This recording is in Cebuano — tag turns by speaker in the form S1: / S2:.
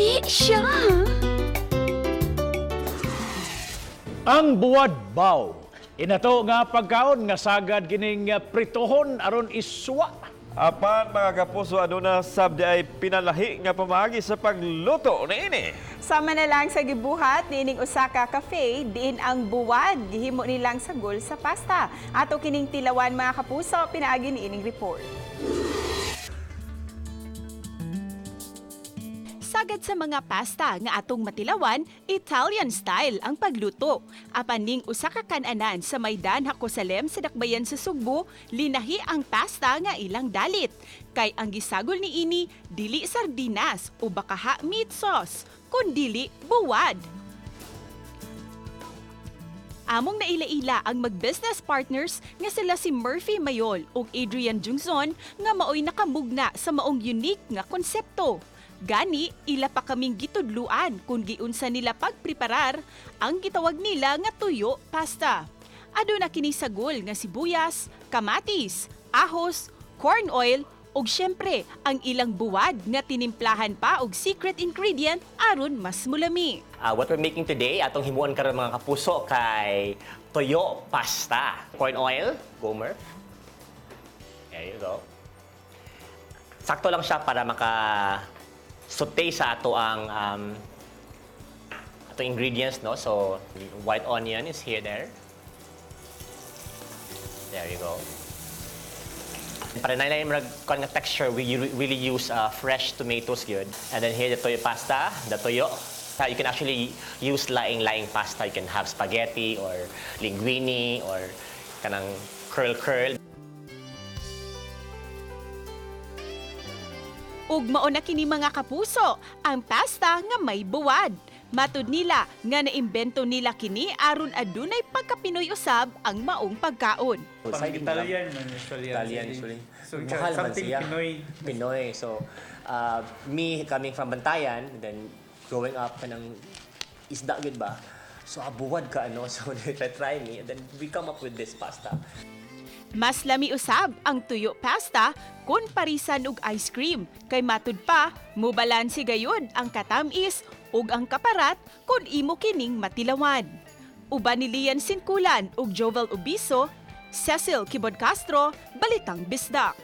S1: Lami siya.
S2: Ang buwad baw. Inato nga pagkaon nga sagad kining pritohon aron isuwa.
S3: Apan mga kapuso, aduna sab di ay pinalahi nga pamaagi sa pagluto niini.
S4: Sama na lang sa gibuhat niining usa ka cafe diin ang buwad gihimo nilang sagol sa pasta. Ato kining tilawan, mga kapuso, pinaagi niining report.
S5: Sagad sa mga pasta nga atong matilawan, Italian style ang pagluto. Apan ning usa ka kan-anan sa Maidan Jacosalem sa Dakbayan sa Sugbo, linahi ang pasta nga ilang dalit. Kay ang gisagol niini dili sardinas o bakaha meat sauce, kundili buwad. Among naila-ila ang mag-business partners nga sila si Murphy Mayol ug Adrian Jungson nga maoy nakamugna sa maong unique nga konsepto. Gani, ila pa kaming gitudluan kung giunsa nila pagpreparar ang gitawag nila nga tuyo pasta. Aduna kini sagol nga sibuyas, kamatis, ahos, corn oil ug syempre ang ilang buwad nga tinimplahan pa og secret ingredient aron mas mulami.
S6: What we're making today, atong himuon karon, mga kapuso, kay toyo pasta. Corn oil, gomer. There you go. Sakto lang siya para maka saute sa ato ang atong ingredients, no? So, white onion is here there. There you go. Para na lang nga texture, we really use fresh tomatoes good. And then here, the toyo pasta, the toyo. You can actually use laing-laing pasta. You can have spaghetti or linguine or kanang curl-curl.
S5: Ug mao na kini, mga kapuso, ang pasta nga may buwad. Matud nila nga naimbento nila kini aron adunay pagka-Pinoy usab ang maong pagkaon.
S7: Pang Italian man usually ang
S6: Italian
S7: setting.
S6: usually.
S7: So,
S6: Mahal man
S7: something
S6: siya.
S7: Pinoy.
S6: Pinoy. So, me coming from Bantayan, then growing up kanang isda gud ba? So, abuwad ka ano. So, they try me and then we come up with this pasta.
S5: Mas lami usab ang tuyo pasta kung parisan og ice cream kay matud pa mubalanse gayud ang katamis ug ang kaparat kung imo kining matilawan. Uban ni Lian Sinkulan ug Jovel Obiso, Cecil Kibod Castro, Balitang Bisdak.